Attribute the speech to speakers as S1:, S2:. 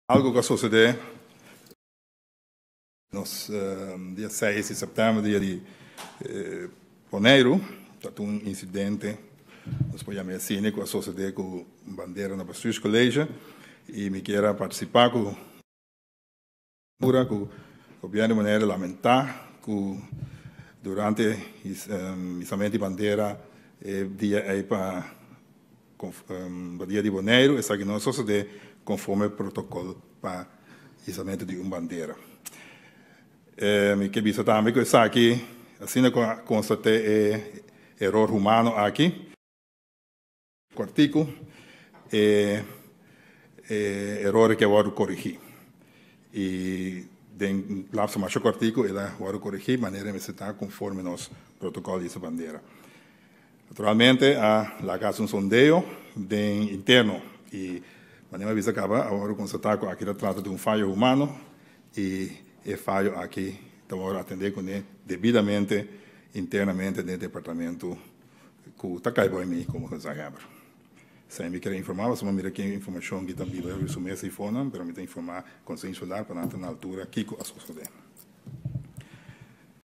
S1: Algo ku a sosodé nos dia seis di sèptèmber, dia di Boneiru, ta un insidente, nos por yama asina, ku a sosodé ku bandera na Bestuurscollege i mi kier a partisipá ku ora ku gobièrnu di Boneiru lamentá ku durante hisamentu di bandera e dia ei pa Dia di Boneiru, esaki no a sosodé konforme protokòl pa hisamentu di un bandera. Mi ke bisa tambe ku esaki, asina ku a konstaté e eror humano aki, kòrtiku e eror aki a wòrdu korigí i den lapso masha kòrtiku el a wòrdu korigí manera mester ta konforme nos protokòl di hisa bandera. Naturalmente a laga hasi un sondeo den interno y manera mi a bisa caba a worde constata cu aki ta trata di un fayo humano y e fayo aki ta worde atende cune debidamente internamente den e departamento cu ta cay boy mi como gezaghebber. Esey mi kier informa pasobra mi mira ki informacion ki ta biba riba su mesa y fonan pero mi ta informa Conseho Insular pa nan ta na altura kico a sosode.